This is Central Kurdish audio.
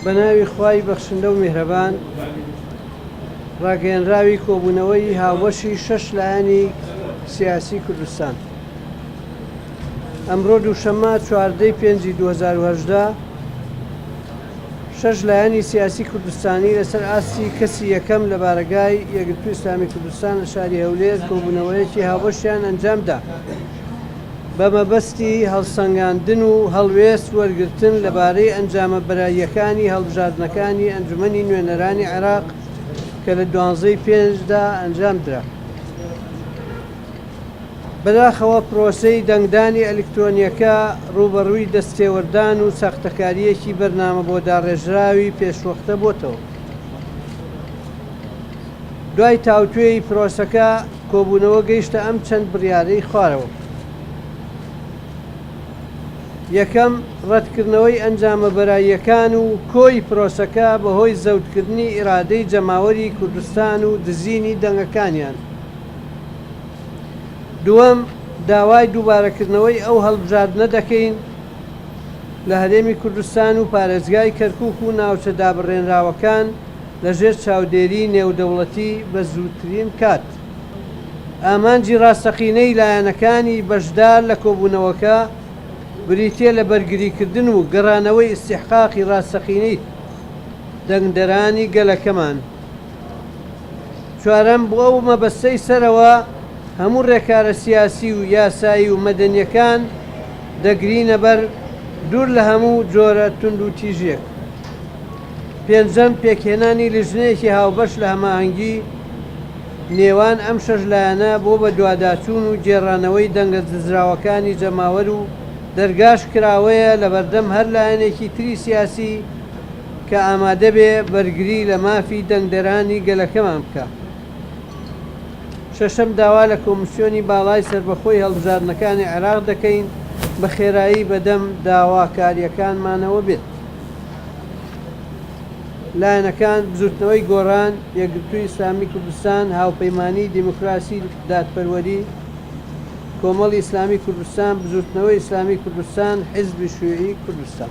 بە ناوی خوای بەخشندە و میهرەبان ڕاگەیەنراوی کۆبوونەوەی هاوبەشی شەش لایەنی سیاسی کوردستان ئەمڕۆ دووشەممە چواردەی پێنجی 2018 شەش لایەنی سیاسی کوردستانی لەسەر ئاستی کەسی یەکەم لە بارەگای یەکگرتووی ئیسلامی کوردستان لە شاری هەولێر کۆبوونەوەیەکی هاوبەشیان ئەنجامدا. بە مەبەستی هەڵسەنگاندن و هەڵوێست وەرگرتن لەبارەی ئەنجامە بەراییەکانی هەڵبژاردنەکانی ئەنجومەنی نوێنەرانی عێراق کە لە دوانزەی پێنجدا ئەنجامدرا. بەداخەوە پرۆسەی دەنگدانی ئەلیکترۆنییەکە ڕووبەڕووی دەستتێوەردان و ساختەکارییەکی بەرنامە بۆداڕێژراوی پێشوەختە بۆتەوە. دوای تاوتوێی پرۆسەکە، کۆبوونەوە گەیشتە ئەم چەند بڕیارەی خوارەوە. یەکەم، ڕەتکردنەوەی ئەنجامە بەراییەکان و کۆی پرۆسەکە بەهۆی زەوتکردنی ئیرادەی جەماوەری کوردستان و دزینی دەنگەکانیان. دووەم، داوای دووبارەکردنەوەی ئەو هەڵبژاردنە دەکەین لە هەرێمی کوردستان و پارێزگای کەرکوک و ناوچە دابڕێنراوەکان لەژێر چاودێری نێودەوڵەتی بە زووترین کات. ئامانجی ڕاستەقینەی لایەنەکانی بەشدار لە کۆبوونەوەکە بریتییە لە بەرگریکردن و گەڕانەوەی ئیستیحقاقی ڕاستەقینەی دەنگدەرانی گەلەکەمان. چوارەم، بۆ ئەو مەبەستەی سەرەوە هەموو ڕێکارە سیاسی و یاسایی و مەدەنییەکان دەگرینە بەر دوور لە هەموو جۆرە توندوتیژییەک. پێنجەم، پێکهێنانی لیژنەیەکی هاوبەش لە هەماهەنگی نێوان ئەم شەش لایەنە بۆ بەدواداچوون و گێڕانەوەی دەنگە دزراوەکانی جەماوەر و دەرگاش کراوەیە لەبەردەم هەر لایەنێکی تری سیاسی کە ئامادەبێ بەرگری لە مافی دەنگدەرانی گەلەکەمان بکا. شەشەم، داوا لە کۆمیسیۆنی باڵای سەربەخۆی هەڵبژاردنەکانی عێراق دەکەین بە خێرایی بەدەم داواکارییەکانمانەوە بێت. لایەنەکان، بزووتنەوەی گۆڕان، یەکگرتووی ئیسلامی کوردستان، هاوپەیمانیی دیموکراسی دادپەروەری، کۆمەڵی ئیسلامی کوردستان، بزووتنەوەی ئیسلامی کوردستان، حیزبی شیوعی کوردستان.